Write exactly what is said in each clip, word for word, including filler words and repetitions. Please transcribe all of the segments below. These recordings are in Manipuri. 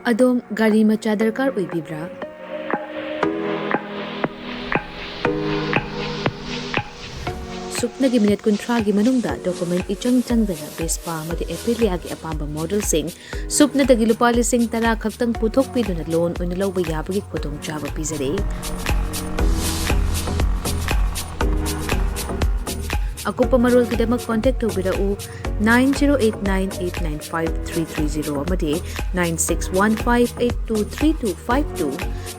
ꯑꯗꯣꯝ ꯒꯥꯔꯤ ꯃꯆꯥ ꯗꯔꯀꯥꯔ ꯑꯣꯏꯕꯤꯕ꯭ꯔꯥ? ꯁꯨꯞꯅꯒꯤ ꯃꯤꯅꯤꯠ ꯀꯨꯟꯊ꯭ꯔꯥꯒꯤ ꯃꯅꯨꯡꯗ ꯗꯣꯀꯨꯃꯦꯟ ꯏꯆꯪ ꯆꯪꯗꯅ ꯚꯦꯁꯄꯥ ꯑꯃꯗꯤ ꯑꯦꯄꯤꯂꯤꯌꯥꯒꯤ ꯑꯄꯥꯝꯕ ꯃꯣꯗꯦꯜꯁꯤꯡ ꯁꯨꯞꯅꯗꯒꯤ ꯂꯨꯄꯥ ꯂꯤꯁꯤꯡ ꯇꯔꯥ ꯈꯛꯇꯪ ꯄꯨꯊꯣꯛꯄꯤꯗꯨꯅ ꯂꯣꯟ ꯑꯣꯏꯅ ꯂꯧꯕ ꯌꯥꯕꯒꯤ ꯈꯨꯗꯣꯡꯆꯥꯕ ꯄꯤꯖꯔꯤ꯫ ꯑꯀꯨꯞꯄ ꯃꯔꯣꯜꯒꯤꯗꯃꯛ ꯀꯣꯟꯇꯦꯛ ꯇꯧꯕꯤꯔꯛꯎ, nine zero eight nine eight nine five three three zero ꯑꯃꯗꯤ nine six one five eight two three two five two꯫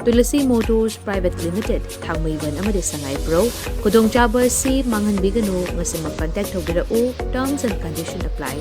Tulsi motors private limited, Thangmeiband ꯑꯃꯗꯤ ꯁꯉꯥꯏꯄ꯭ꯔꯧ꯫ ꯈꯨꯗꯣꯡꯆꯥꯕ ꯑꯁꯤ ꯃꯥꯡꯍꯟꯕꯤꯒꯅꯨ, ꯉꯁꯤꯃꯛ ꯀꯟꯇꯦꯛ ꯇꯧꯕꯤꯔꯛꯎ꯫ Terms and condition apply꯫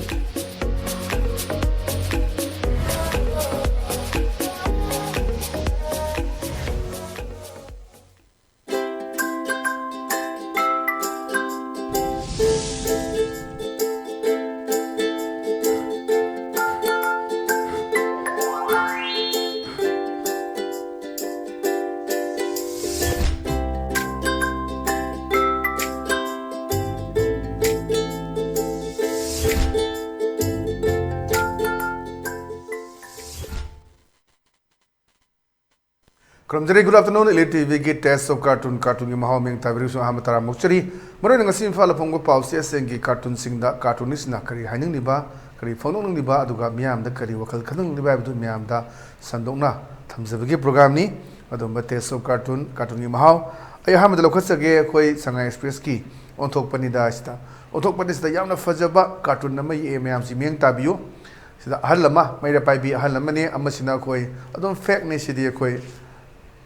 ꯈꯨꯔꯨꯝꯖꯔꯤ꯫ Good afternoon, Elite ꯇꯤꯚꯤꯒꯤ Taste of Cartoon, ꯀꯥꯔꯇꯨꯟꯒꯤ ꯃꯍꯥꯎ ꯃꯤꯡ ꯇꯥꯕꯤꯔꯤꯕꯁꯨ ꯑꯍꯥꯟꯕ ꯇꯔꯥꯝꯅ ꯑꯣꯛꯆꯔꯤ꯫ ꯃꯔꯨꯑꯣꯏꯅ ꯉꯁꯤ ꯏꯝꯐꯥꯜꯗ ꯐꯣꯡꯕ ꯄꯥꯎ ꯆꯦꯁꯤꯡꯒꯤ ꯀꯥꯔꯇꯨꯟꯁꯤꯡꯗ ꯀꯥꯔꯇꯨꯅꯤꯁꯁꯤꯡꯅ ꯀꯔꯤ ꯍꯥꯏꯅꯤꯡꯂꯤꯕ, ꯀꯔꯤ ꯐꯣꯡꯗꯣꯛꯅꯤꯡꯂꯤꯕ, ꯑꯗꯨꯒ ꯃꯤꯌꯥꯝꯗ ꯀꯔꯤ ꯋꯥꯈꯜ ꯈꯟꯍꯟꯅꯤꯡꯂꯤꯕ ꯍꯥꯏꯕꯗꯨ ꯃꯤꯌꯥꯝꯗ ꯁꯟꯗꯣꯛꯅ ꯊꯝꯖꯕꯒꯤ ꯄ꯭ꯔꯣꯒ꯭ꯔꯥꯝꯅꯤ꯫ ꯑꯗꯨꯝꯕ Taste of Cartoon, ꯀꯥꯔꯇꯨꯟꯒꯤ ꯃꯍꯥꯎ꯫ ꯑꯩ ꯑꯍꯥꯟꯕꯗ ꯂꯧꯈꯠꯆꯒꯦ ꯑꯩꯈꯣꯏ ꯁꯉꯥꯏ ꯑꯦꯛꯁꯄ꯭ꯔꯦꯁꯀꯤ ꯑꯣꯟꯊꯣꯛꯄꯅꯤꯗ ꯑꯁꯤꯗ꯫ ꯑꯣꯟꯊꯣꯛꯄꯅꯤꯁꯤꯗ ꯌꯥꯝꯅ ꯐꯖꯕ ꯀꯥꯔꯇꯨꯟ ꯑꯃ ꯌꯦꯛꯑꯦ, ꯃꯌꯥꯝꯁꯤ ꯃꯤꯠꯌꯦꯡ ꯇꯥꯕꯤꯌꯨ꯫ ꯁꯤꯗ ꯑꯍꯜ ꯑꯃ, ꯃꯩꯔꯥ ꯄꯥꯏꯕꯤ ꯑꯍꯜ ꯑꯃꯅꯦ, ꯑꯃꯁꯤꯅ ꯑꯩꯈꯣꯏ ꯑꯗꯨꯝ ꯐꯦꯛꯅꯦ, ꯁꯤꯗꯤ ꯑꯩꯈꯣꯏ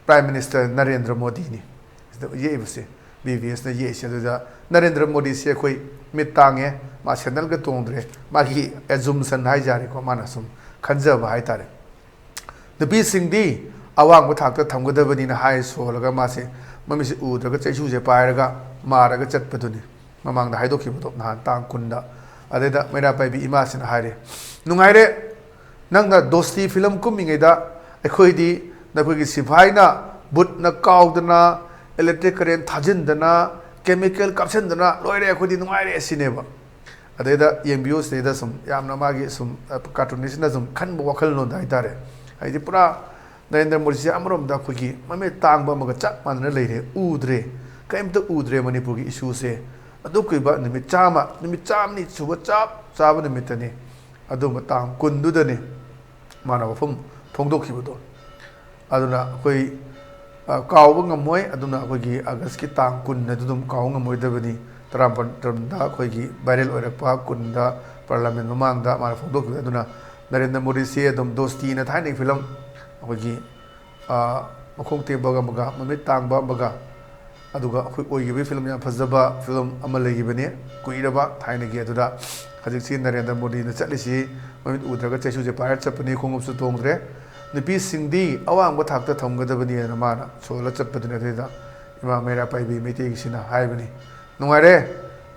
Prime Minister ꯅꯔꯦꯟꯗ꯭ꯔ ꯃꯣꯗꯤꯅꯤ꯫ ꯁꯤꯗ ꯌꯦꯛꯏꯕꯁꯦ, ꯕꯤ ꯚꯤ ꯑꯦꯁꯅ ꯌꯦꯛꯏꯁꯦ꯫ ꯑꯗꯨꯗ ꯅꯔꯦꯟꯗ꯭ꯔ ꯃꯣꯗꯤꯁꯦ ꯑꯩꯈꯣꯏ ꯃꯤꯠ ꯇꯥꯡꯉꯦ, ꯃꯥ ꯁꯦꯟꯗꯜꯒ ꯇꯣꯡꯗ꯭ꯔꯦ, ꯃꯥꯒꯤ assumption ꯍꯥꯏꯇꯥꯔꯦꯀꯣ, ꯃꯥꯅ ꯁꯨꯝ ꯈꯟꯖꯕ ꯍꯥꯏꯇꯥꯔꯦ꯫ ꯅꯨꯄꯤꯁꯤꯡꯗꯤ ꯑꯋꯥꯡꯕ ꯊꯥꯛꯇ ꯊꯝꯒꯗꯕꯅꯤꯅ ꯍꯥꯏ ꯁꯣꯜꯂꯒ ꯃꯥꯁꯦ ꯃꯃꯤꯠꯁꯦ ꯎꯗ꯭ꯔꯒ ꯆꯩꯁꯨꯁꯦ ꯄꯥꯏꯔꯒ ꯃꯥꯔꯒ ꯆꯠꯄꯗꯨꯅꯤ꯫ ꯃꯃꯥꯡꯗ ꯍꯥꯏꯗꯣꯛꯈꯤꯕꯗꯣ, ꯅꯍꯥꯟ ꯇꯥꯡ ꯀꯨꯟꯗ꯫ ꯑꯗꯩꯗ ꯃꯩꯔꯥ ꯄꯥꯏꯕꯤ ꯏꯃꯥꯁꯤꯅ ꯍꯥꯏꯔꯦ, "ꯅꯨꯡꯉꯥꯏꯔꯦ, ꯅꯪꯅ ꯗꯣꯁꯇꯤ ꯐꯤꯂꯝ ꯀꯨꯝꯃꯤꯉꯩꯗ ꯑꯩꯈꯣꯏꯗꯤ ꯅꯈꯣꯏꯒꯤ ꯁꯤꯐꯥꯏꯅ ꯕꯨꯠꯅ ꯀꯥꯎꯗꯅ, electric current ꯊꯥꯖꯤꯟꯗꯅ, chemical ꯀꯥꯞꯁꯤꯟꯗꯅ ꯂꯣꯏꯔꯦ, ꯑꯩꯈꯣꯏꯗꯤ ꯅꯨꯡꯉꯥꯏꯔꯦ" ꯁꯤꯅꯦꯕ꯫ ꯑꯗꯩꯗ ꯌꯦꯡꯕꯤꯌꯨ, ꯁꯤꯗꯩꯗ ꯁꯨꯝ ꯌꯥꯝꯅ ꯃꯥꯒꯤ ꯁꯨꯝ, ꯑ, ꯀꯥꯔꯇꯨꯅꯤꯁꯅ ꯁꯨꯝ ꯈꯟꯕ ꯋꯥꯈꯜꯂꯣꯟꯗ ꯍꯥꯏꯇꯥꯔꯦ꯫ ꯍꯥꯏꯗꯤ ꯄꯨꯔꯥ ꯅꯔꯦꯟꯗ꯭ꯔ ꯃꯣꯗꯤꯁꯦ ꯑꯃꯔꯣꯝꯗ ꯑꯩꯈꯣꯏꯒꯤ ꯃꯃꯤꯠ ꯇꯥꯡꯕ ꯑꯃꯒ ꯆꯞ ꯃꯥꯟꯅꯅ ꯂꯩꯔꯦ꯫ ꯎꯗ꯭ꯔꯦ, ꯀꯔꯤꯝꯇ ꯎꯗ꯭ꯔꯦ ꯃꯅꯤꯄꯨꯔꯒꯤ ꯏꯁꯨꯁꯦ꯫ ꯑꯗꯨ ꯀꯨꯏꯕ ꯅꯨꯃꯤꯠ ꯆꯥꯝꯃ, ꯅꯨꯃꯤꯠ ꯆꯥꯝꯃꯅꯤ ꯁꯨꯕ ꯆꯞ ꯆꯥꯕ ꯅꯨꯃꯤꯠꯇꯅꯤ, ꯑꯗꯨꯝꯕ ꯇꯥꯡ ꯀꯨꯟꯗꯨꯗꯅꯤ ꯃꯥꯅ ꯋꯥꯐꯝ ꯐꯣꯡꯗꯣꯛꯈꯤꯕꯗꯣ꯫ ꯑꯗꯨꯅ ꯑꯩꯈꯣꯏ, ꯑ, ꯀꯥꯎꯕ ꯉꯝꯃꯣꯏ꯫ ꯑꯗꯨꯅ ꯑꯩꯈꯣꯏꯒꯤ ꯑꯥꯒꯁꯀꯤ ꯇꯥꯡ ꯀꯨꯟ ꯑꯗꯨ ꯑꯗꯨꯝ ꯀꯥꯎꯕ ꯉꯝꯃꯣꯏꯗꯕꯅꯤ꯫ ꯇꯔꯥꯃꯥꯄꯜꯗ ꯑꯩꯈꯣꯏꯒꯤ viral ꯑꯣꯏꯔꯛꯄ, ꯀꯨꯟꯗ parliament ꯃꯃꯥꯡꯗ ꯃꯥꯅ ꯐꯣꯡꯗꯣꯛꯈꯤꯕꯗꯣ꯫ ꯑꯗꯨꯅ ꯅꯔꯦꯟꯗ꯭ꯔ ꯃꯣꯗꯤꯁꯤ ꯑꯗꯨꯝ ꯗꯣꯁꯇꯤꯅ ꯊꯥꯏꯅꯒꯤ film ꯑꯩꯈꯣꯏꯒꯤ, ꯑ, ꯃꯈꯣꯡ ꯇꯦꯛꯄ ꯑꯃꯒ, ꯃꯃꯤꯠ ꯇꯥꯡꯕ ꯑꯃꯒ, ꯑꯗꯨꯒ ꯑꯩꯈꯣꯏ ꯑꯣꯏꯈꯤꯕꯒꯤ film ꯌꯥꯝ ꯐꯖꯕ film ꯑꯃ ꯂꯩꯈꯤꯕꯅꯤ ꯀꯨꯏꯔꯕ ꯊꯥꯏꯅꯒꯤ꯫ ꯑꯗꯨꯗ ꯍꯧꯖꯤꯛꯁꯤ ꯅꯔꯦꯟꯗ꯭ꯔ ꯃꯣꯗꯤꯅ ꯆꯠꯂꯤꯁꯤ ꯃꯃꯤꯠ ꯎꯗ꯭ꯔꯒ ꯆꯩꯁꯨꯁꯦ ꯄꯥꯏꯔ ꯆꯠꯄꯅꯤ, ꯈꯣꯡꯎꯞꯁꯨ ꯇꯣꯡꯗ꯭ꯔꯦ꯫ ꯅꯨꯄꯤꯁꯤꯡꯗꯤ ꯑꯋꯥꯡꯕ ꯊꯥꯛꯇ ꯊꯝꯒꯗꯕꯅꯤ ꯍꯥꯏꯅ ꯃꯥꯅ ꯁꯣꯜꯂ ꯆꯠꯄꯗꯨꯅꯤ꯫ ꯑꯗꯨꯗ ꯏꯃꯥ ꯃꯩꯔꯥ ꯄꯥꯏꯕꯤ ꯃꯩꯇꯩꯒꯤꯁꯤꯅ ꯍꯥꯏꯕꯅꯤ, "ꯅꯨꯡꯉꯥꯏꯔꯦ,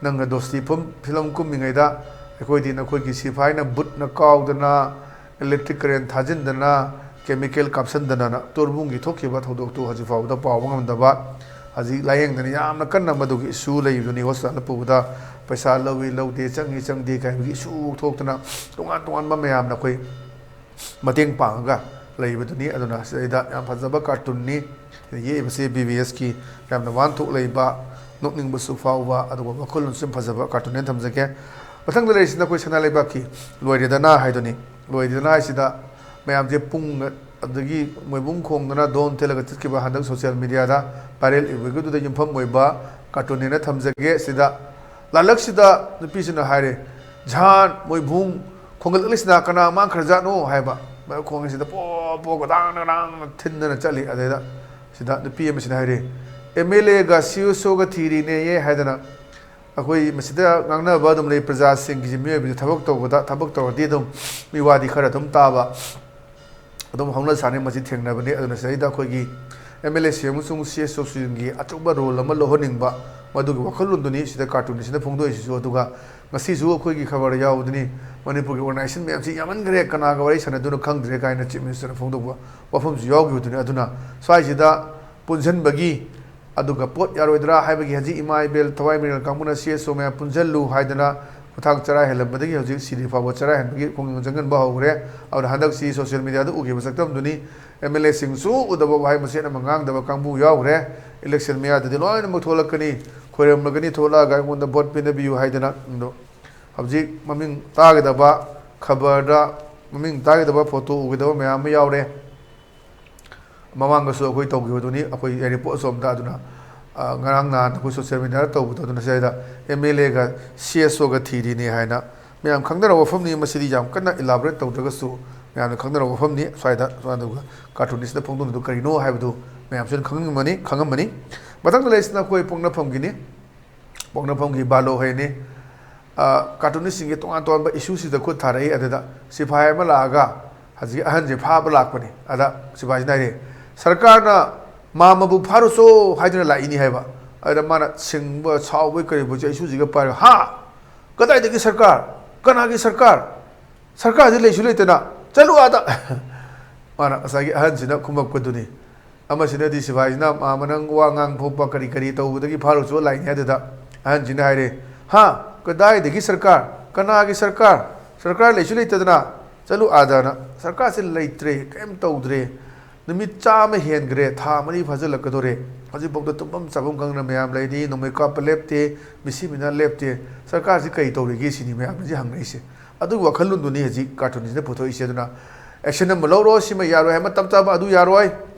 ꯅꯪꯅ ꯗꯣꯁꯇꯤ ꯐꯨꯝ-, film ꯀꯨꯝꯃꯤꯉꯩꯗ ꯑꯩꯈꯣꯏꯗꯤ ꯅꯈꯣꯏꯒꯤ ꯁꯤꯐꯥꯏꯅ ꯕꯨꯠꯅ ꯀꯥꯎꯗꯅ, electric current ꯊꯥꯖꯤꯟꯗꯅ, chemical ꯀꯥꯞꯁꯤꯟꯗꯅ ꯇꯣꯔꯕꯨꯡꯒꯤ ꯊꯣꯛꯈꯤꯕ ꯊꯧꯗꯣꯛꯇꯨ ꯍꯧꯖꯤꯛ ꯐꯥꯎꯕꯗ ꯄꯥꯎꯕ ꯉꯝꯗꯕ, ꯍꯧꯖꯤꯛ ꯂꯥꯌꯦꯡꯗꯅ ꯌꯥꯝꯅ ꯀꯟꯅ ꯃꯗꯨꯒꯤ issue ꯂꯩꯔꯤꯕꯗꯨꯅꯤ꯫ Hospitalꯗ ꯄꯨꯕꯗ ꯄꯩꯁꯥ ꯂꯧꯏ ꯂꯧꯗꯦ, ꯆꯪꯏ ꯆꯪꯗꯦ ꯀꯥꯏꯕꯒꯤ issue ꯊꯣꯛꯇꯅ ꯇꯣꯉꯥꯟ ꯇꯣꯉꯥꯟꯕ ꯃꯌꯥꯝꯅ ꯑꯩꯈꯣꯏ ꯃꯇꯦꯡ ꯄꯥꯡꯉꯒ ꯂꯩꯕꯗꯨꯅꯤ꯫ ꯑꯗꯨꯅ ꯁꯤꯗꯩꯗ ꯌꯥꯝ ꯐꯖꯕ cartoonꯅꯤ ꯌꯦꯛꯏꯕꯁꯦ, ꯕꯤ ꯕꯤ ꯑꯦꯁꯀꯤ ꯌꯥꯝꯅ ꯋꯥꯍꯟꯊꯣꯛ ꯂꯩꯕ, ꯅꯣꯛꯅꯤꯡꯕꯁꯨ ꯐꯥꯎꯕ, ꯑꯗꯨꯒ ꯋꯥꯈꯜꯂꯣꯟꯁꯨ ꯌꯥꯝ ꯐꯖꯕ cartoonꯅꯦꯅ ꯊꯝꯖꯒꯦ꯫ ꯃꯊꯪꯗ ꯂꯩꯔꯤꯁꯤꯅ ꯑꯩꯈꯣꯏ ꯁꯅꯥ ꯂꯩꯕꯥꯛꯀꯤ ꯂꯣꯏꯔꯦꯗꯅ ꯍꯥꯏꯗꯨꯅꯤ꯫ ꯂꯣꯏꯔꯦꯗꯅ ꯍꯥꯏꯁꯤꯗ ꯃꯌꯥꯝꯁꯦ ꯄꯨꯡ ꯑꯗꯒꯤ ꯃꯣꯏꯕꯨꯡ ꯈꯣꯡꯗꯅ ꯗꯣꯟ ꯊꯦꯠꯂꯒ ꯆꯠꯈꯤꯕ ꯍꯟꯗꯛ social mediaꯗ viral ꯑꯣꯏꯕꯗꯨꯗ ꯌꯨꯝꯐꯝ ꯑꯣꯏꯕ cartoonꯅꯦꯅ ꯊꯝꯖꯒꯦ꯫ ꯁꯤꯗ ꯂꯥꯜꯂꯛꯁꯤꯗ ꯅꯨꯄꯤꯁꯤꯅ ꯍꯥꯏꯔꯦ, "ꯖꯥꯟ, ꯃꯣꯏꯕꯨꯡ ꯈꯣꯡꯒꯠꯂꯛꯂꯤꯁꯤꯅ ꯀꯅꯥ ꯃꯥꯡꯈ꯭ꯔꯖꯥꯠꯅꯣ?" ꯍꯥꯏꯕ꯫ ꯃꯣꯏ ꯈꯣꯡꯉꯤꯁꯤꯗ ꯄꯣ ꯄꯣ ꯒꯗꯥꯡ ꯒꯗꯥꯡ ꯊꯤꯟꯗꯅ ꯆꯠꯂꯤ꯫ ꯑꯗꯩꯗ ꯁꯤꯗ ꯅꯨꯄꯤ ꯑꯃꯁꯤꯅ ꯍꯥꯏꯔꯦ, "ꯑꯦꯝ ꯑꯦꯜ ꯑꯦꯒ ꯁꯤ ꯑꯦꯁ ꯑꯣꯒ ꯊꯤꯔꯤꯅꯦꯌꯦ" ꯍꯥꯏꯗꯅ꯫ ꯑꯩꯈꯣꯏ ꯃꯁꯤꯗ ꯉꯥꯡꯅꯕ ꯑꯗꯨꯝ ꯂꯩ, ꯄ꯭ꯔꯖꯥꯁꯤꯡꯒꯤꯁꯤ ꯃꯤꯑꯣꯏꯕꯁꯤ ꯊꯕꯛ ꯇꯧꯕꯗ, ꯊꯕꯛ ꯇꯧꯔꯗꯤ ꯑꯗꯨꯝ ꯃꯤꯋꯥꯗꯤ ꯈꯔ ꯑꯗꯨꯝ ꯇꯥꯕ, ꯑꯗꯨꯝ ꯍꯧꯅ ꯁꯥꯅꯤ, ꯃꯁꯤ ꯊꯦꯡꯅꯕꯅꯤ꯫ ꯑꯗꯨꯅ ꯁꯤꯗꯩꯗ ꯑꯩꯈꯣꯏꯒꯤ ꯑꯦꯝ ꯑꯦꯜ ꯑꯦꯁꯤꯡ ꯑꯃꯁꯨꯡ ꯁꯤ ꯑꯦꯁ ꯑꯣꯁꯤꯡꯒꯤ ꯑꯆꯧꯕ role ꯑꯃ ꯂꯧꯍꯟꯅꯤꯡꯕ, ꯃꯗꯨꯒꯤ ꯋꯥꯈꯜꯂꯣꯟꯗꯨꯅꯤ ꯁꯤꯗ cartoonꯁꯤꯅ ꯐꯣꯡꯗꯣꯛꯏꯁꯤꯁꯨ꯫ ꯑꯗꯨꯒ ꯉꯁꯤꯁꯨ ꯑꯩꯈꯣꯏꯒꯤ ꯈꯕꯔꯗ ꯌꯥꯎꯕꯗꯨꯅꯤ, ꯃꯅꯤꯄꯨꯔꯒꯤ organization ꯃꯌꯥꯝꯁꯤ ꯌꯥꯝꯃꯟꯈ꯭ꯔꯦ, ꯀꯅꯥꯒ ꯋꯥꯔꯤ ꯁꯥꯟꯅꯗꯣꯏꯅꯣ ꯈꯪꯗ꯭ꯔꯦ ꯀꯥꯏꯅ Chief Ministerꯅ ꯐꯣꯡꯗꯣꯛꯄ ꯋꯥꯐꯝꯁꯨ ꯌꯥꯎꯈꯤꯕꯗꯨꯅꯤ꯫ ꯑꯗꯨꯅ ꯁ꯭ꯋꯥꯏꯁꯤꯗ ꯄꯨꯟꯁꯤꯟꯕꯒꯤ, ꯑꯗꯨꯒ ꯄꯣꯠ ꯌꯥꯔꯣꯏꯗ꯭ꯔꯥ ꯍꯥꯏꯕꯒꯤ ꯍꯧꯖꯤꯛ ꯏꯃꯥ ꯏꯕꯦꯜ ꯊꯋꯥꯏ ꯃꯤꯔꯦꯜ ꯀꯥꯡꯕꯨꯅ ꯁꯤ ꯑꯦꯁ ꯑꯣ ꯃꯌꯥꯝ ꯄꯨꯟꯁꯤꯜꯂꯨ ꯍꯥꯏꯗꯅ ꯃꯊꯥꯡ ꯆꯔꯥ ꯍꯦꯜꯂꯝꯕꯗꯒꯤ ꯍꯧꯖꯤꯛ ꯁꯤꯔꯤ ꯐꯥꯎꯕ ꯆꯔꯥ ꯍꯦꯟꯕꯒꯤ ꯈꯣꯡꯖꯪ ꯆꯪꯍꯟꯕ ꯍꯧꯈ꯭ꯔꯦ꯫ ꯑꯗꯨꯅ ꯍꯟꯗꯛꯁꯤ social media ꯗ ꯎꯈꯤꯕ ꯁꯛꯇꯝꯗꯨꯅꯤ꯫ ꯑꯦꯝ ꯑꯦꯜ ꯑꯦꯁꯤꯡꯁꯨ ꯎꯗꯕ ꯋꯥꯍꯩ ꯃꯆꯦꯠ ꯑꯃ ꯉꯥꯡꯗꯕ ꯀꯥꯡꯕꯨ ꯌꯥꯎꯈ꯭ꯔꯦ꯫ ꯏꯂꯦꯛꯁꯟ ꯃꯌꯥꯗꯗꯤ ꯂꯣꯏꯅꯃꯛ ꯊꯣꯛꯂꯛꯀꯅꯤ, ꯈꯣꯏꯔꯝꯂꯒꯅꯤ ꯊꯣꯛꯂꯛꯑꯒ ꯑꯩꯉꯣꯟꯗ ꯚꯣꯠ ꯄꯤꯅꯕꯤꯌꯨ ꯍꯥꯏꯗꯅ꯫ ꯑꯗꯣ ꯍꯧꯖꯤꯛ ꯃꯃꯤꯡ ꯇꯥꯒꯗꯕ, ꯈꯕꯔꯗ ꯃꯃꯤꯡ ꯇꯥꯒꯗꯕ, ꯐꯣꯇꯣ ꯎꯒꯗꯕ ꯃꯌꯥꯝ ꯑꯃ ꯌꯥꯎꯔꯦ꯫ ꯃꯃꯥꯡꯗꯁꯨ ꯑꯩꯈꯣꯏ ꯇꯧꯈꯤꯕꯗꯨꯅꯤ, ꯑꯩꯈꯣꯏ ꯔꯤꯄꯣꯔꯠꯁꯨ ꯑꯝꯇ꯫ ꯑꯗꯨꯅ, ꯑ, ꯉꯔꯥꯡ ꯅꯍꯥꯟ ꯑꯩꯈꯣꯏ social media ꯗ ꯇꯧꯕꯗꯣ, ꯑꯗꯨꯅ ꯁꯤꯗ ꯑꯦꯝ ꯑꯦꯜ ꯑꯦꯒ ꯁꯤ ꯑꯦꯁ ꯑꯣꯒ ꯊꯤꯔꯤꯅꯤ ꯍꯥꯏꯅ ꯃꯌꯥꯝ ꯈꯪꯅꯔꯕ ꯋꯥꯐꯝꯅꯤ꯫ ꯃꯁꯤꯗꯤ ꯌꯥꯝ ꯀꯟꯅ elaborate ꯇꯧꯗ꯭ꯔꯒꯁꯨ ꯃꯌꯥꯝꯅ ꯈꯪꯅꯔꯕ ꯋꯥꯐꯝꯅꯤ꯫ ꯁ꯭ꯋꯥꯏꯗ, ꯁ꯭ꯋꯥꯏꯗ ꯑꯗꯨꯒ cartoonist ꯅ ꯐꯣꯡꯗꯣꯛꯂꯤꯗꯨ ꯀꯔꯤꯅꯣ ꯍꯥꯏꯕꯗꯨ ꯃꯌꯥꯝꯁꯨ ꯈꯪꯅꯤꯡꯉꯝꯃꯅꯤ, ꯈꯪꯉꯝꯃꯅꯤ꯫ ꯃꯊꯪꯗ ꯂꯩꯔꯤꯁꯤꯅ ꯑꯩꯈꯣꯏ ꯄꯣꯛꯅꯐꯝꯒꯤꯅꯤ꯫ ꯄꯣꯛꯅꯐꯝꯒꯤ ꯕꯥꯂꯣ ꯍꯣꯏꯅꯤ꯫ ꯑ, cartoonist ꯁꯤꯡꯒꯤ ꯇꯣꯉꯥꯟ ꯇꯣꯉꯥꯟꯕ issue ꯁꯤꯗ ꯈꯨꯠ ꯊꯥꯔꯛꯏ꯫ ꯑꯗꯨꯗ ꯁꯤꯐꯥꯏ ꯑꯃ ꯂꯥꯛꯑꯒ ꯍꯧꯖꯤꯛ ꯑꯍꯟꯁꯦ ꯐꯥꯕ ꯂꯥꯛꯄꯅꯤ꯫ ꯑꯗ ꯁꯤꯐꯥꯏꯁꯤꯅ ꯍꯥꯏꯔꯦ, "ꯁꯔꯀꯥꯔꯅ ꯃꯥꯝꯃꯕꯨ ꯐꯥꯔꯨꯆꯣ ꯍꯥꯏꯗꯨꯅ ꯂꯥꯛꯏꯅꯤ" ꯍꯥꯏꯕ꯫ ꯑꯗ ꯃꯥꯅ ꯁꯤꯡꯕ ꯁꯥꯎꯕꯩ ꯀꯔꯤꯕꯣꯏ issue ꯁꯤꯒ ꯄꯥꯏꯔꯒ, "ꯍꯥ? ꯀꯗꯥꯏꯗꯒꯤ ꯁꯔꯀꯥꯔ? ꯀꯅꯥꯒꯤ ꯁꯔꯀꯥꯔ? ꯁꯔꯀꯥꯔꯁꯤ ꯂꯩꯁꯨ ꯂꯩꯇꯅ, ꯆꯠꯂꯨ ꯑꯥꯗ!" ꯃꯥꯅ ꯉꯁꯥꯏꯒꯤ ꯑꯍꯟꯁꯤꯅ ꯈꯨꯝꯃꯛꯄꯗꯨꯅꯤ꯫ ꯑꯃꯁꯤꯅꯗꯤ ꯁꯤꯐꯥꯏꯁꯤꯅ ꯃꯥꯝꯃ ꯅꯪ ꯋꯥ ꯉꯥꯡ ꯊꯣꯛꯄ ꯀꯔꯤ ꯀꯔꯤ ꯇꯧꯕꯗꯒꯤ ꯐꯥꯔꯨꯆꯣ ꯂꯥꯛꯏꯅꯤ ꯍꯥꯏꯗꯨꯗ, ꯑꯍꯟꯁꯤꯅ ꯍꯥꯏꯔꯦ, "ꯍꯥ? ꯀꯗꯥꯏꯗꯒꯤ ꯁꯔꯀꯥꯔ? ꯀꯅꯥꯒꯤ ꯁꯔꯀꯥꯔ? ꯁꯔꯀꯥꯔ ꯂꯩꯁꯨ ꯂꯩꯇꯗꯅ ꯆꯠꯂꯨ ꯑꯥꯗꯅ꯫ ꯁꯔꯀꯥꯔꯁꯤ ꯂꯩꯇ꯭ꯔꯦ, ꯀꯔꯤꯝ ꯇꯧꯗ꯭ꯔꯦ꯫ ꯅꯨꯃꯤꯠ ꯆꯥꯝꯃ ꯍꯦꯟꯈ꯭ꯔꯦ, ꯊꯥ ꯃꯔꯤ ꯐꯥꯖꯤꯜꯂꯛꯀꯗꯣꯔꯦ꯫ ꯍꯧꯖꯤꯛꯐꯥꯎꯗ ꯇꯨꯝꯐꯝ ꯆꯥꯐꯝ ꯈꯪꯗꯅ ꯃꯌꯥꯝ ꯂꯩꯔꯤ, ꯅꯣꯡꯃꯩ ꯀꯥꯞꯄ ꯂꯦꯞꯇꯦ, ꯃꯤꯁꯤ ꯃꯤꯅꯥ ꯂꯦꯞꯇꯦ꯫ ꯁꯔꯀꯥꯔꯁꯤ ꯀꯔꯤ ꯇꯧꯔꯤꯒꯦ ꯁꯤꯅꯤ ꯃꯌꯥꯝꯅ ꯍꯧꯖꯤꯛ ꯍꯪꯅꯔꯤꯁꯦ꯫ ꯑꯗꯨꯒꯤ ꯋꯥꯈꯜꯂꯣꯟꯗꯨꯅꯤ ꯍꯧꯖꯤꯛ cartoonist ꯅ ꯄꯨꯊꯣꯛꯏꯁꯦ꯫ ꯑꯗꯨꯅ action ꯑꯃ ꯂꯧꯔꯣ, ꯁꯤꯃ ꯌꯥꯔꯣꯏ ꯍꯥꯏ, ꯑꯃ ꯇꯞ ꯇꯥꯕ ꯑꯗꯨ ꯌꯥꯔꯣꯏ,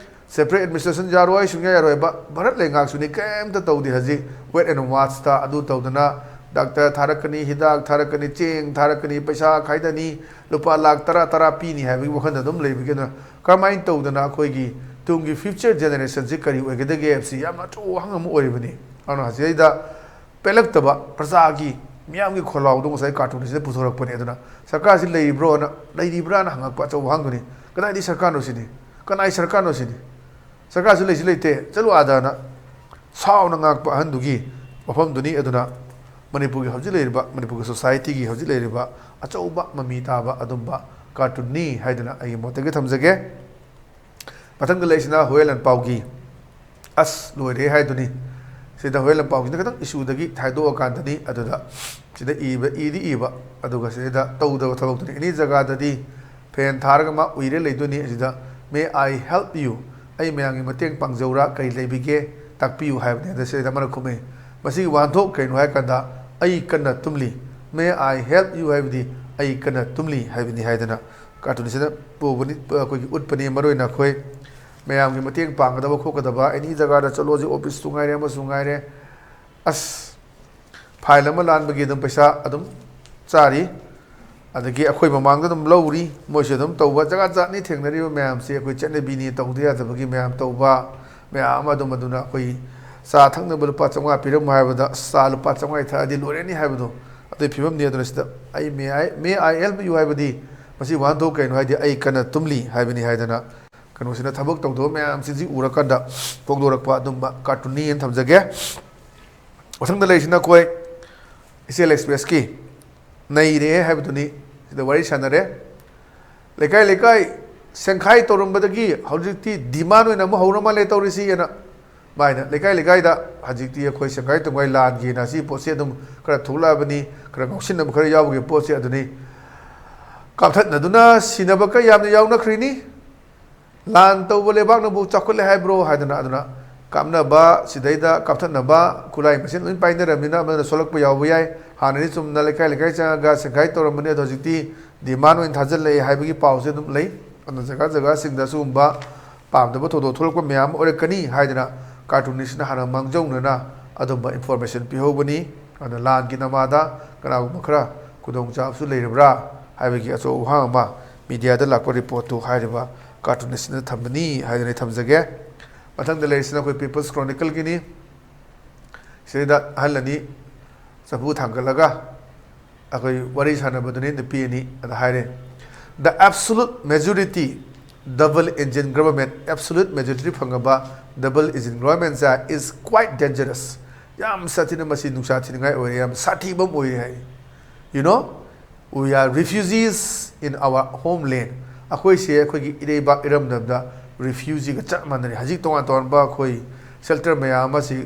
separate administration ꯌꯥꯔꯣꯏ, ꯁꯨꯡꯌꯥ ꯌꯥꯔꯣꯏ ꯍꯥꯏꯕ꯫ ꯚꯥꯔꯠ ꯂꯩꯉꯥꯛꯁꯨꯅꯤ ꯀꯔꯤꯝꯇ ꯇꯧꯗꯦ ꯍꯧꯖꯤꯛ, wait and watch ꯇ꯫ ꯑꯗꯨ ꯇꯧꯗꯅ ꯗꯥꯛꯇꯔ ꯊꯥꯔꯛꯀꯅꯤ, ꯍꯤꯗꯥꯛ ꯊꯥꯔꯛꯀꯅꯤ, ꯆꯦꯡ ꯊꯥꯔꯛꯀꯅꯤ, ꯄꯩꯁꯥ ꯈꯥꯏꯗꯅꯤ, ꯂꯨꯄꯥ ꯂꯥꯛ ꯇꯔꯥ ꯇꯔꯥ ꯄꯤꯅꯤ ꯍꯥꯏꯕꯒꯤ ꯋꯥꯈꯜꯗ ꯑꯗꯨꯝ ꯂꯩꯕꯒꯤ꯫ ꯑꯗꯨꯅ ꯀꯔꯝꯍꯥꯏꯅ ꯇꯧꯗꯅ ꯑꯩꯈꯣꯏꯒꯤ ꯇꯨꯡꯒꯤ future generation ꯁꯤ ꯀꯔꯤ ꯑꯣꯏꯒꯗꯒꯦ ꯍꯥꯏꯕꯁꯤ ꯌꯥꯝꯅ ꯑꯆꯧꯕ ꯋꯥꯍꯪ ꯑꯃ ꯑꯣꯏꯔꯤꯕꯅꯤ꯫ ꯑꯗꯨꯅ ꯍꯧꯖꯤꯛ ꯑꯩꯗ ꯄꯦꯜꯂꯛꯇꯕ ꯄ꯭ꯔꯖꯥꯒꯤ, ꯃꯤꯌꯥꯝꯒꯤ ꯈꯣꯜꯂꯥꯎꯗꯣ ꯉꯁꯥꯏ cartoonist ꯅ ꯄꯨꯊꯣꯔꯛꯄꯅꯤ꯫ ꯑꯗꯨꯅ ꯁꯔꯀꯥꯔꯁꯤ ꯂꯩꯔꯤꯕ꯭ꯔꯣꯅ, ꯂꯩꯔꯤꯕ꯭ꯔꯥꯅ ꯍꯪꯉꯛꯄ ꯑꯆꯧꯕ ꯋꯥꯍꯪꯗꯨꯅꯤ꯫ ꯀꯗꯥꯏꯗꯒꯤ ꯁꯔꯀꯥꯔꯅꯣ ꯁꯤꯅꯤ? ꯀꯅꯥꯏ ꯁꯔꯀꯥꯔꯅꯣ ꯁꯤꯅꯤ? ꯁꯔꯀꯥꯔꯁꯨ ꯂꯩꯁꯨ ꯂꯩꯇꯦ, ꯆꯠꯂꯨ ꯑꯥꯗꯅ ꯁꯥꯎꯅ ꯉꯥꯡꯄ ꯑꯍꯟꯗꯨꯒꯤ ꯋꯥꯐꯝꯗꯨꯅꯤ꯫ ꯑꯗꯨꯅ ꯃꯅꯤꯄꯨꯔꯒꯤ ꯍꯧꯖꯤꯛ ꯂꯩꯔꯤꯕ, ꯃꯅꯤꯄꯨꯔꯒꯤ society ꯒꯤ ꯍꯧꯖꯤꯛ ꯂꯩꯔꯤꯕ ꯑꯆꯧꯕ ꯃꯃꯤ ꯇꯥꯕ ꯑꯗꯨꯝꯕ cartoon ꯅꯤ ꯍꯥꯏꯗꯨꯅ ꯑꯩꯒꯤ ꯃꯣꯠꯇꯒꯤ ꯊꯝꯖꯒꯦ꯫ ꯃꯊꯪꯗ ꯂꯩꯔꯤꯁꯤꯅ ꯍꯨꯌꯦꯟ ꯂꯥꯟꯄꯥꯎꯒꯤ꯫ ꯑꯁ, ꯂꯣꯏꯔꯦ ꯍꯥꯏꯗꯨꯅꯤ꯫ ꯁꯤꯗ ꯍꯣꯔꯦꯟ ꯂꯝꯄꯥꯎꯁꯤꯅ ꯈꯤꯇꯪ ꯏꯁꯨꯗꯒꯤ ꯊꯥꯏꯗꯣꯛꯑꯀꯥꯟꯗꯅꯤ꯫ ꯑꯗꯨꯗ ꯁꯤꯗ ꯏꯕ, ꯏꯗꯤ ꯏꯕ, ꯑꯗꯨꯒ ꯁꯤꯗ ꯇꯧꯗꯕ ꯊꯕꯛꯇꯨꯅꯤ꯫ ꯑꯦꯅꯤ ꯖꯒꯥꯗꯗꯤ ꯐꯦꯟ ꯊꯥꯔꯒ ꯃꯥ ꯎꯏꯔꯦ ꯂꯩꯗꯣꯏꯅꯤ꯫ ꯑꯁꯤꯗ "May I help you?" "ꯑꯩ ꯃꯌꯥꯝꯒꯤ ꯃꯇꯦꯡ ꯄꯥꯡꯖꯧꯔꯥ? ꯀꯔꯤ ꯂꯩꯕꯤꯒꯦ? ꯇꯥꯛꯄꯤꯌꯨ" ꯍꯥꯏꯕꯅꯤ꯫ ꯑꯗ ꯁꯤꯗ ꯑꯃꯅ ꯈꯨꯝꯃꯛꯏ꯫ ꯃꯁꯤꯒꯤ ꯋꯥꯍꯟꯊꯣꯛ ꯀꯩꯅꯣ ꯍꯥꯏ ꯀꯥꯟꯗ, "ꯑꯩ ꯀꯟꯅ ꯇꯨꯝꯂꯤ"꯫ "May I help you?" ꯍꯥꯏꯕꯗꯤ "ꯑꯩ ꯀꯟꯅ ꯇꯨꯝꯂꯤ" ꯍꯥꯏꯕꯅꯤ ꯍꯥꯏꯗꯅ ꯀꯥꯔꯇꯨꯟꯁꯤꯅ ꯄꯨꯕꯅꯤ, ꯑꯩꯈꯣꯏꯒꯤ ꯎꯠꯄꯅꯤ꯫ ꯃꯔꯨꯑꯣꯏꯅ ꯑꯩꯈꯣꯏ ꯃꯌꯥꯝꯒꯤ ꯃꯇꯦꯡ ꯄꯥꯡꯒꯗꯕ ꯈꯣꯠꯀꯗꯕ, ꯑꯦꯅꯤ ꯖꯒꯥꯗ ꯆꯠꯂꯣ, ꯍꯧꯖꯤꯛ ꯑꯣꯐꯤꯁꯇꯨ ꯉꯥꯏꯔꯦ, ꯑꯃꯁꯨ ꯉꯥꯏꯔꯦ, ꯑꯁ, ꯐꯥꯏꯜ ꯑꯃ ꯂꯥꯟꯕꯒꯤ ꯑꯗꯨꯝ ꯄꯩꯁꯥ ꯑꯗꯨꯝ ꯆꯥꯔꯤ꯫ ꯑꯗꯒꯤ ꯑꯩꯈꯣꯏ ꯃꯃꯥꯡꯗ ꯑꯗꯨꯝ ꯂꯧꯔꯤ, ꯃꯣꯏꯁꯨ ꯑꯗꯨꯝ ꯇꯧꯕ꯫ ꯖꯒꯥ ꯖꯥꯠꯅꯤ ꯊꯦꯡꯅꯔꯤꯕ ꯃꯌꯥꯝꯁꯤ, ꯑꯩꯈꯣꯏ ꯆꯠꯅꯕꯤꯅꯤ, ꯇꯧꯗ ꯌꯥꯗꯕꯒꯤ ꯃꯌꯥꯝ ꯇꯧꯕ ꯃꯌꯥꯝ ꯑꯃ꯫ ꯑꯗꯨꯝ ꯑꯗꯨꯅ ꯑꯩꯈꯣꯏ ꯆꯥ ꯊꯛꯅꯕ ꯂꯨꯄꯥ ꯆꯥꯝꯃꯉꯥ ꯄꯤꯔꯝꯃꯨ ꯍꯥꯏꯕꯗ, "ꯑꯁ, ꯆꯥ ꯂꯨꯄꯥ ꯆꯥꯝꯃꯉꯥ ꯊꯛꯑꯗꯤ ꯂꯣꯏꯔꯅꯤ" ꯍꯥꯏꯕꯗꯣ, ꯑꯗꯨꯒꯤ ꯐꯤꯕꯝꯅꯤ꯫ ꯑꯗꯨꯅ ꯁꯤꯗ "ꯑꯩ may I, may I help you?" ꯍꯥꯏꯕꯗꯤ ꯃꯁꯤ ꯋꯥꯍꯟꯊꯣꯛ ꯀꯩꯅꯣ ꯍꯥꯏꯗꯤ "ꯑꯩ ꯀꯟꯅ ꯇꯨꯝꯂꯤ" ꯍꯥꯏꯕꯅꯤ ꯍꯥꯏꯗꯅ ꯀꯩꯅꯣꯁꯤꯅ ꯊꯕꯛ ꯇꯧꯗꯕ ꯃꯌꯥꯝꯁꯤꯡꯁꯤ ꯎꯔꯀꯥꯟꯗ ꯐꯣꯡꯗꯣꯔꯛꯄ ꯑꯗꯨꯝꯕ ꯀꯥꯔꯇꯨꯟꯅꯤ ꯍꯥꯏꯅ ꯊꯝꯖꯒꯦ꯫ ꯃꯊꯪꯗ ꯂꯩꯔꯤꯁꯤꯅ ꯑꯩꯈꯣꯏ ꯏꯆꯦꯜ ꯑꯦꯛꯁꯄ꯭ꯔꯦꯁꯀꯤ "ꯅꯩꯔꯦ" ꯍꯥꯏꯕꯗꯨꯅꯤ꯫ ꯁꯤꯗ ꯋꯥꯔꯤ ꯁꯥꯟꯅꯔꯦ꯫ ꯂꯩꯀꯥꯏ ꯂꯩꯀꯥꯏ ꯁꯦꯡꯈꯥꯏ ꯇꯧꯔꯝꯕꯗꯒꯤ ꯍꯧꯖꯤꯛꯇꯤ ꯗꯤꯃꯥꯟ ꯑꯣꯏꯅ ꯑꯃꯨꯛ ꯍꯧꯔ ꯃꯥꯜꯂꯦ ꯇꯧꯔꯤꯁꯤ ꯍꯥꯏꯅ꯫ ꯃꯥꯏꯅ ꯂꯩꯀꯥꯏ ꯂꯩꯀꯥꯏꯗ ꯍꯧꯖꯤꯛꯇꯤ ꯑꯩꯈꯣꯏ ꯁꯦꯡꯈꯥꯏ ꯇꯧꯈꯥꯏ ꯂꯥꯟꯒꯤꯅ ꯁꯤ ꯄꯣꯠꯁꯤ ꯑꯗꯨꯝ ꯈꯔ ꯊꯣꯛꯂꯛꯑꯕꯅꯤ, ꯈꯔ ꯉꯥꯎꯁꯤꯟꯅꯕ ꯈꯔ ꯌꯥꯎꯕꯒꯤ ꯄꯣꯠꯁꯤ ꯑꯗꯨꯅꯤ꯫ ꯀꯥꯞꯊꯠꯅꯗꯨꯅ ꯁꯤꯅꯕ ꯀꯌꯥ ꯌꯥꯝꯅ ꯌꯥꯎꯅꯈ꯭ꯔꯤꯅꯤ꯫ ꯂꯥꯟ ꯇꯧꯕ ꯂꯩꯕꯥꯛꯅꯕꯨ ꯆꯥꯎꯈꯠꯂꯦ ꯍꯥꯏꯕ꯭ꯔꯣ ꯍꯥꯏꯗꯅ꯫ ꯑꯗꯨꯅ ꯀꯥꯞꯅꯕ, ꯁꯤꯗꯩꯗ ꯀꯥꯞꯊꯠꯅꯕ ꯈꯨꯠꯂꯥꯏ ꯃꯁꯦꯟ ꯂꯣꯏ ꯄꯥꯏꯅꯔꯕꯅꯤꯅ ꯑꯃꯅ ꯁꯣꯛꯂꯛꯄ ꯌꯥꯎꯕ ꯌꯥꯏ꯫ ꯍꯥꯟꯅꯗꯤ ꯆꯨꯝꯅ ꯂꯩꯀꯥꯏ ꯂꯩꯀꯥꯏ ꯆꯪꯉꯒ ꯁꯦꯡꯈꯥꯏ ꯇꯧꯔꯝꯕꯅꯤ, ꯑꯗꯣ ꯍꯧꯖꯤꯛꯇꯤ ꯗꯤꯃꯥꯟ ꯑꯣꯏꯅ ꯊꯥꯖꯤꯜꯂꯛꯑꯦ ꯍꯥꯏꯕꯒꯤ ꯄꯥꯎꯁꯦ ꯑꯗꯨꯝ ꯂꯩ꯫ ꯑꯗꯨꯅ ꯖꯒꯥ ꯖꯒꯥꯁꯤꯡꯗ ꯁꯤꯒꯨꯝꯕ ꯄꯥꯝꯗꯕ ꯊꯧꯗꯣꯛ ꯊꯣꯛꯂꯛꯄ ꯃꯌꯥꯝ ꯑꯃ ꯑꯣꯏꯔꯛꯀꯅꯤ ꯍꯥꯏꯗꯅ ꯀꯥꯔꯇꯨꯟꯅꯤꯁꯅ ꯍꯥꯟꯅ ꯃꯥꯡꯖꯧꯅꯅ ꯑꯗꯨꯝꯕ ꯏꯟꯐꯣꯔꯃꯦꯁꯟ ꯄꯤꯍꯧꯕꯅꯤ꯫ ꯑꯗꯨꯅ ꯂꯥꯟꯒꯤ ꯅꯃꯥꯗ ꯀꯅꯥꯒꯨꯝꯕ ꯈꯔ ꯈꯨꯗꯣꯡꯆꯥꯕꯁꯨ ꯂꯩꯔꯕ꯭ꯔꯥ ꯍꯥꯏꯕꯒꯤ ꯑꯆꯧꯕ ꯋꯥꯍꯪ ꯑꯃ ꯃꯤꯗꯤꯌꯥꯗ ꯂꯥꯛꯄ ꯔꯤꯄꯣꯔꯠꯇꯨ ꯍꯥꯏꯔꯤꯕ ꯀꯥꯔꯇꯨꯟꯅꯤꯁꯅ ꯊꯝꯕꯅꯤ ꯍꯥꯏꯗꯅ ꯑꯩ ꯊꯝꯖꯒꯦ꯫ ꯃꯊꯪꯗ ꯂꯩꯔꯤꯁꯤꯅ ꯑꯩꯈꯣꯏ ꯄꯤꯄꯜꯁ ꯀ꯭ꯔꯣꯅꯤꯀꯜꯒꯤꯅꯤ꯫ ꯁꯤꯗꯩꯗ ꯑꯍꯜ ꯑꯅꯤ ꯆꯐꯨ ꯊꯥꯡꯒꯠꯂꯒ ꯑꯩꯈꯣꯏ ꯋꯥꯔꯤ ꯁꯥꯟꯅꯕꯗꯨꯅꯤ, ꯅꯨꯄꯤ ꯑꯅꯤ꯫ ꯑꯗ ꯍꯥꯏꯔꯦ, "The absolute majority double engine government, absolute majority ꯐꯪꯉꯕ double engine government say is quite dangerous." ꯌꯥꯝ ꯁꯥꯊꯤꯅ ꯃꯁꯤ ꯅꯨꯡꯁꯥ ꯊꯤꯅꯤꯡꯉꯥꯏ ꯑꯣꯏꯔꯦ, ꯌꯥꯝ ꯁꯥꯊꯤꯕ ꯑꯃ ꯑꯣꯏꯔꯦ ꯍꯥꯏ꯫ "You know, we are refugees in our homeland." ꯑꯩꯈꯣꯏꯁꯦ ꯑꯩꯈꯣꯏꯒꯤ ꯏꯔꯩꯕꯥꯛ ꯏꯔꯝꯗꯝꯗ ꯔꯤꯐ꯭ꯌꯨꯖꯤꯒ ꯆꯞ ꯃꯥꯟꯅꯔꯦ꯫ ꯍꯧꯖꯤꯛ ꯇꯣꯉꯥꯟ ꯇꯣꯉꯥꯟꯕ ꯑꯩꯈꯣꯏ ꯁꯦꯜꯇꯔ ꯃꯌꯥꯝ ꯑꯃꯁꯤ,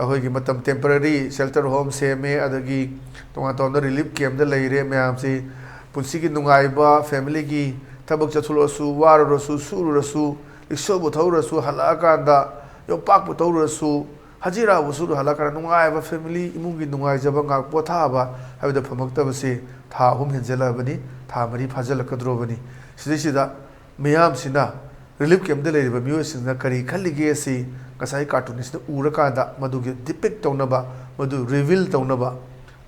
ꯑꯩꯈꯣꯏꯒꯤ ꯃꯇꯝ temporary shelter home ꯁꯦꯝꯃꯦ, ꯑꯗꯒꯤ ꯇꯣꯉꯥꯟ ꯇꯣꯉꯥꯟꯕ relief camp ꯇ ꯂꯩꯔꯦ꯫ ꯃꯌꯥꯝꯁꯤ ꯄꯨꯟꯁꯤꯒꯤ ꯅꯨꯡꯉꯥꯏꯕ, family ꯒꯤ ꯊꯕꯛ ꯆꯠꯊꯣꯛꯂꯁꯨ, ꯋꯥꯔꯨꯔꯁꯨ, ꯁꯨꯔꯨꯔꯁꯨ, ꯔꯤꯛꯁꯣꯕꯨ ꯊꯧꯔꯨꯔꯁꯨ, ꯍꯜꯂꯛꯑꯀꯥꯟꯗ ꯌꯣꯝꯄꯥꯛꯄꯨ ꯊꯧꯔꯨꯔꯁꯨ, ꯍꯖꯤꯔꯥꯕꯨ ꯁꯨꯔꯨ ꯍꯜꯂꯛꯑꯀꯥꯟꯗ ꯅꯨꯡꯉꯥꯏꯕ family, ꯏꯃꯨꯡꯒꯤ ꯅꯨꯡꯉꯥꯏꯖꯕ ꯉꯥꯏꯍꯥꯛ ꯄꯣꯊꯥꯕ ꯍꯥꯏꯕꯗꯣ ꯐꯪꯉꯛꯇꯕꯁꯤ ꯊꯥ ꯑꯍꯨꯝ ꯍꯦꯟꯖꯜꯂꯛꯑꯕꯅꯤ, ꯊꯥ ꯃꯔꯤ ꯐꯥꯖꯤꯜꯂꯛꯀꯗ꯭ꯔꯣꯕꯅꯤ꯫ ꯁꯤꯗꯩꯁꯤꯗ ꯃꯤꯌꯥꯝꯁꯤꯅ relief camp ꯇ ꯂꯩꯔꯤꯕ ꯃꯤꯑꯣꯏꯁꯤꯡꯅ ꯀꯔꯤ ꯈꯜꯂꯤꯒꯦ ꯑꯁꯤ ꯉꯁꯥꯏ cartoon ꯁꯤꯗ ꯎꯔꯀꯥꯟꯗ ꯃꯗꯨꯒꯤ depict ꯇꯧꯅꯕ, ꯃꯗꯨ reveal ꯇꯧꯅꯕ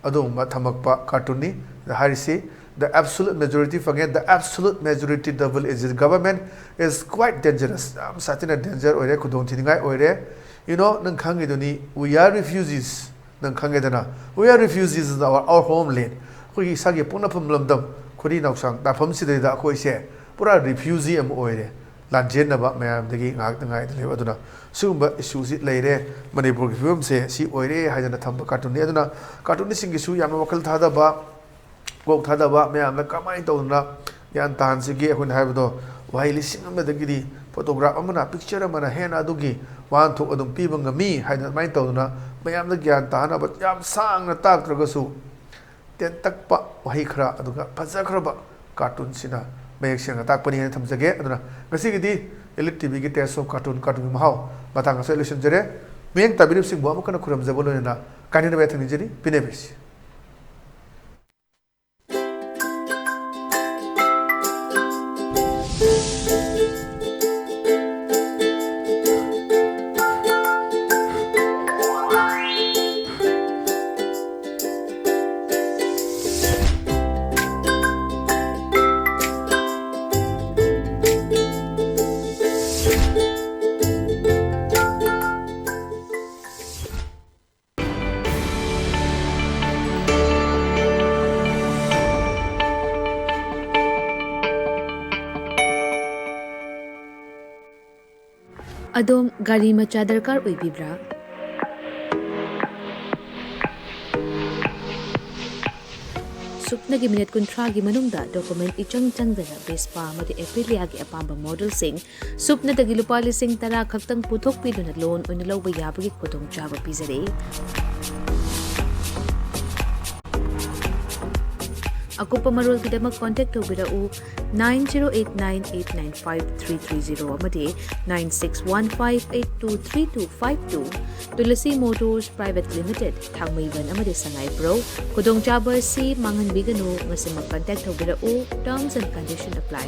ꯑꯗꯨꯒꯨꯝꯕ ꯊꯝꯃꯛꯄ cartoon ꯅꯤ꯫ ꯑꯗ ꯍꯥꯏꯔꯤꯁꯤ, "The absolute majority" ꯐꯪꯉꯦ, "The absolute majority double aged government is quite dangerous"꯫ ꯌꯥꯝ ꯁꯥꯊꯤꯅ danger ꯑꯣꯏꯔꯦ, ꯈꯨꯗꯣꯡꯊꯤꯅꯤꯡꯉꯥꯏ ꯑꯣꯏꯔꯦ꯫ You know, ꯅꯪ ꯈꯪꯉꯤꯗꯨꯅꯤ, "We are refugees"꯫ ꯅꯪ ꯈꯪꯉꯦꯗꯅ, "We are refugees in our, our homeland"꯫ ꯑꯩꯈꯣꯏꯒꯤ ꯏꯁꯥꯒꯤ ꯄꯣꯛꯅꯐꯝ ꯂꯝꯗꯝ, ꯈꯨꯔꯤ ꯅꯥꯎꯁꯥꯡ ꯇꯥꯐꯝꯁꯤꯗꯩꯗ ꯑꯩꯈꯣꯏꯁꯦ ꯄꯨꯔꯥ refugee ꯑꯃ ꯑꯣꯏꯔꯦ, ꯂꯥꯟꯖꯦꯟꯅꯕ ꯃꯌꯥꯝꯗꯒꯤ ꯉꯥꯏꯍꯥꯛꯇ ꯉꯥꯏꯗ ꯂꯩꯕ꯫ ꯑꯗꯨꯅ ꯁꯤꯒꯨꯝꯕ issue ꯁꯤ ꯂꯩꯔꯦ ꯃꯅꯤꯄꯨꯔꯒꯤ ꯐꯤꯕꯝꯁꯦ, ꯁꯤ ꯑꯣꯏꯔꯦ ꯍꯥꯏꯗꯅ ꯊꯝꯕ cartoon ꯅꯤ꯫ ꯑꯗꯨꯅ cartoon ꯁꯤꯡꯒꯤꯁꯨ ꯌꯥꯝꯅ ꯋꯥꯈꯜ ꯊꯥꯗꯕ, ꯀꯣꯛ ꯊꯥꯗꯕ, ꯃꯌꯥꯝꯅ ꯀꯃꯥꯏꯅ ꯇꯧꯗꯅ ꯒ꯭ꯌꯥꯟ ꯇꯥꯍꯟꯁꯤꯒꯦ? ꯑꯩꯈꯣꯏꯅ ꯍꯥꯏꯕꯗꯣ, ꯋꯥꯍꯩ ꯂꯤꯁꯤꯡ ꯑꯃꯗꯒꯤꯗꯤ photograph ꯑꯃꯅ, picture ꯑꯃꯅ ꯍꯦꯟꯅ ꯑꯗꯨꯒꯤ ꯋꯥꯍꯟꯊꯣꯛ ꯑꯗꯨꯝ ꯄꯤꯕ ꯉꯝꯃꯤ ꯍꯥꯏꯗꯅ ꯑꯗꯨꯃꯥꯏꯅ ꯇꯧꯗꯅ ꯃꯌꯥꯝꯗ ꯒ꯭ꯌꯥꯟ ꯇꯥꯍꯟꯅꯕ ꯌꯥꯝ ꯁꯥꯡꯅ ꯇꯥꯛꯇ꯭ꯔꯒꯁꯨ ꯇꯦꯟꯇꯛꯄ ꯋꯥꯍꯩ ꯈꯔ ꯑꯗꯨꯒ ꯐꯖꯈ꯭ꯔꯕ cartoon ꯁꯤꯅ ꯃꯌꯦꯛ ꯁꯦꯡꯅ ꯇꯥꯛꯄꯅꯤ ꯍꯥꯏꯅ ꯊꯝꯖꯒꯦ꯫ ꯑꯗꯨꯅ ꯉꯁꯤꯒꯤꯗꯤ Elite ꯇꯤ ꯚꯤ ꯒꯤ Taste of Cartoon, cartoon ꯒꯤ ꯃꯍꯥꯎ ꯃꯇꯥꯡ ꯑꯁꯤꯗ ꯂꯣꯏꯁꯤꯟꯖꯔꯦ꯫ ꯃꯤꯠꯌꯦꯡ ꯇꯥꯕꯤꯔꯤꯕꯁꯤꯡꯕꯨ ꯑꯃꯨꯛ ꯍꯟꯅ ꯈꯨꯔꯨꯝꯖꯕ ꯂꯣꯏꯅꯅ ꯀꯥꯏꯅꯅꯕ ꯌꯥꯊꯪ ꯅꯤꯖꯔꯤ꯫ ꯄꯤꯅꯕꯤꯁꯤ꯫ ꯑꯗꯣꯝ ꯒꯥꯔꯤ ꯃꯆꯥ ꯗꯔꯀꯥꯔ ꯑꯣꯏꯕꯤꯕ꯭ꯔꯥ? ꯁꯨꯞꯅꯒꯤ ꯃꯤꯅꯤꯠ ꯀꯨꯟꯊ꯭ꯔꯥꯒꯤ ꯃꯅꯨꯡꯗ document ꯏꯆꯪ ꯆꯪꯗꯅ Vespa ꯑꯃꯗꯤ Aprilia ꯒꯤ ꯑꯄꯥꯝꯕ model ꯁꯤꯡ ꯁꯨꯞꯅꯗꯒꯤ ꯂꯨꯄꯥ ꯂꯤꯁꯤꯡ ꯇꯔꯥ ꯈꯛꯇꯪ ꯄꯨꯊꯣꯛꯄꯤꯗꯨꯅ loan ꯑꯣꯏꯅ ꯂꯧꯕ ꯌꯥꯕꯒꯤ ꯈꯨꯗꯣꯡꯆꯥꯕ ꯄꯤꯖꯔꯤ꯫ ꯑꯀꯨꯞꯄ ꯃꯔꯣꯜꯒꯤꯗꯃꯛ contact ꯇꯧꯕꯤꯔꯛꯎ nine zero eight nine eight nine five three three zero ꯑꯃꯗꯤ nine six one five eight two three two five two꯫ Tulasi Motors Private Limited, ꯊꯥꯡꯃꯩꯕꯟ ꯑꯃꯗꯤ ꯁꯉꯥꯏꯄ꯭ꯔꯧ꯫ ꯈꯨꯗꯣꯡꯆꯥꯕ ꯑꯁꯤ ꯃꯥꯡꯍꯟꯕꯤꯒꯅꯨ꯫ ꯉꯁꯤꯃꯛ contact ꯇꯧꯕꯤꯔꯛꯎ꯫ Terms and condition apply꯫